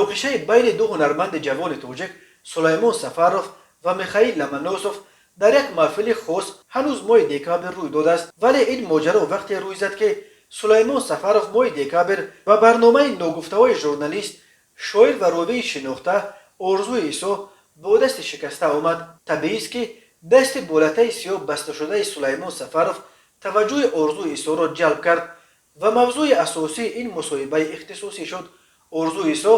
Муноқишаи байни ду ҳунарманди ҷавони тоҷик, Сулаймон Сафаров ва Михаил Ломоносов, дар як маҳфили хос ҳанӯз моҳи декабр рӯй додааст. Вале ин моҷаро вақте рӯй зад, ки Сулаймон Сафаров моҳи декабр ба барномаи «Ногуфтаҳои журналист», шоир ва ровии шинохта Орзуи Исо бо дасти шикаста омад. Табиист, ки дасти бо латтаи сиёҳ басташудаи Сулаймон Сафаров таваҷҷӯҳи Орзуи Исоро ҷалб кард ва мавзӯи асосии ин мусоҳибаи ихтисосӣ шуд. Орзу Исо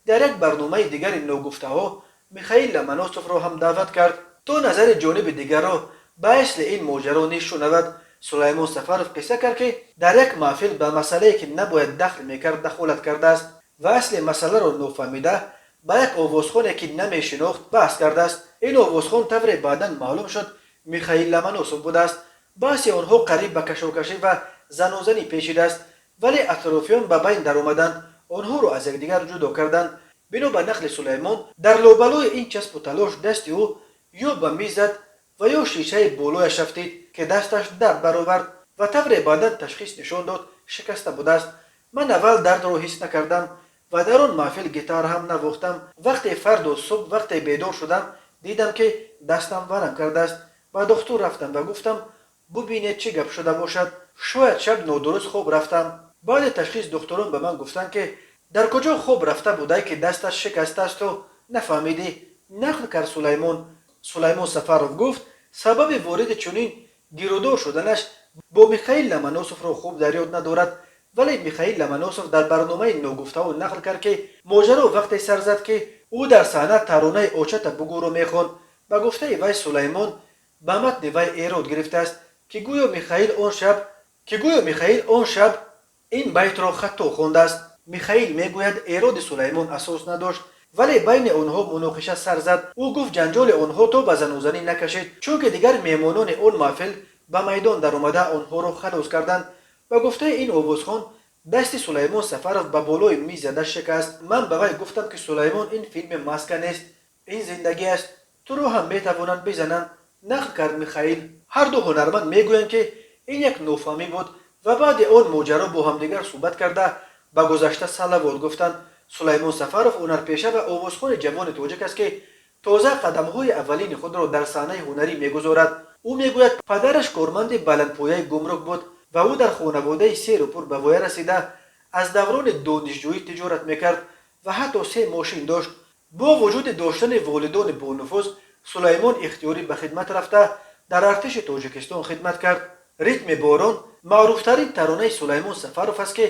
дар як барномаи дигари «Ногуфтаҳо» Михаил Ломоносовро ҳам даъват кард, то назари ҷониби дигарро ба асли ин моҷаро низ шунавад. Сулаймон Сафаров қисса кард, ки дар як маҳфил ба масъалае, ки набояд дахл мекард, дахолат кардааст ва асли масъаларо нофаҳмида ба як овозхоне, ки намешинохт, баҳс кардааст. Ин овозхон, тавре баъдан маълум шуд, Михаил Ломоносов будааст. Баҳси онҳо қариб ба кашокашӣ ва занозанӣ печидааст, вале атрофиён ба байн даромаданд, онҳоро аз якдигар ҷудо карданд. Бино ба нақли Сулаймон, дар лобалои ин часпу талош дасти ӯ ё ба миз зад ва ё шишаи болояш афтид, ки дасташ дард баровард ва, тавре баъдан ташхис нишон дод, шикаста будааст. «Ман аввал дардро ҳис накардам ва дар он маҳфил гитара ҳам навохтам. Вақте фардо субҳ вақте бедор шудам, дидам, ки дастам варам кардааст. Ба духтур рафтам ва гуфтам, бубинед, чӣ гап шуда бошад, шояд шаб нодуруст хоб рафтам. Баъди ташхис духтурон ба ман гуфтанд, ки дар куҷо хоб рафта будай, ки дастат шикастаасту нафаҳмидӣ», нақл кард Сулаймон. Сулаймон Сафаров гуфт, сабаби вориди чунин гирудор шуданаш бо Михаил Ломоносовро хуб дар ёд надорад. Вале Михаил Ломоносов дар барномаи «Ногуфтаҳо» нақл кард, ки моҷаро вақте сар зад, ки ӯ дар саҳна таронаи «Очата бугӯ»-ро мехонд. Ба гуфтаи вай, Сулаймон ба матни вай эрод гирифтааст, ки гӯё Михаил он шаб ин байтро хато хондааст. Михаил мегӯяд, эроди Сулаймон асос надошт, вале байни онҳо муноқиша сар зад. Ӯ гуфт, ҷанҷоли онҳо то ба занозанӣ накашид, чунки дигар меҳмонони он маҳфил ба майдон даромада, онҳоро халос карданд. Ба гуфтаи ин овозхон, дасти Сулаймон Сафаров ба болои миз зада шикаст. «Ман ба вай гуфтам, ки Сулаймон, ин филми «Маска» нест, ин зиндагӣ аст, туро ҳам метавонанд бизананд», нақл кард Михаил. Ҳарду ҳунарманд мегӯянд, ки ин як нофаҳмӣ буд ва баъди он моҷаро бо ҳамдигар суҳбат карда, ба гузашта салавот гуфтанд. Сулаймон Сафаров ҳунарпеша ва овозхони ҷавони тоҷик аст, ки тоза қадамҳои аввалини худро дар саҳнаи ҳунарӣ мегузорад. Ӯ мегӯяд, падараш корманди баландпояи гумрук буд ва ӯ дар хонаводаи серу пур ба воя расида, аз даврони донишҷӯӣ тиҷорат мекард ва ҳатто се мошин дошт. Бо вуҷуди доштани волидони бонуфуз, Сулаймон ихтиёрӣ ба хидмат рафта, дар артиши Тоҷикистон хидмат кард. «Ритми борон» маъруфтарин таронаи Сулаймон Сафаров аст, ки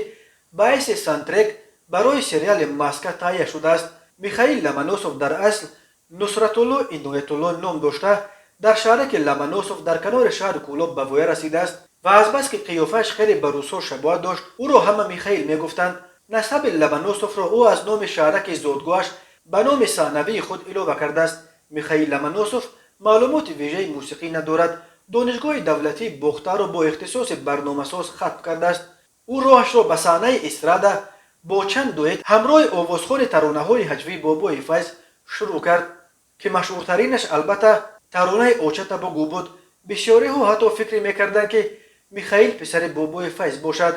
ба ҳайси саундтрек барои сериали «Маска» таҳия шудааст. Михаил Ломоносов дар асл Нусратулло Иноятулло ном дошта, дар шаҳраки Ломоносов дар канори шаҳри Кӯлоб ба воя расидааст ва азбаски қиёфааш хеле ба русҳо шабоҳат дошт, ӯро ҳама Михаил мегуфтанд. Насаби Ломоносовро ӯ аз номи шаҳраки зодгоҳаш ба номи саҳнавии худ илова кардааст. Михаил Ломоносов маълумоти вижаи мусиқӣ надорад. Донишгоҳи давлатии Бохтарро бо ихтисоси барномасоз хатм кардааст. Ӯ роҳашро ба саҳнаи эстрада бо чанд дуэт ҳамроҳи овозхони таронаҳои ҳаҷвӣ Бобои Файз шурӯъ кард, ки машҳуртаринаш, албатта, таронаи «Очата бугӯ» буд. Бисёриҳо ҳатто фикр мекарданд, ки Михаил писари Бобои Файз бошад.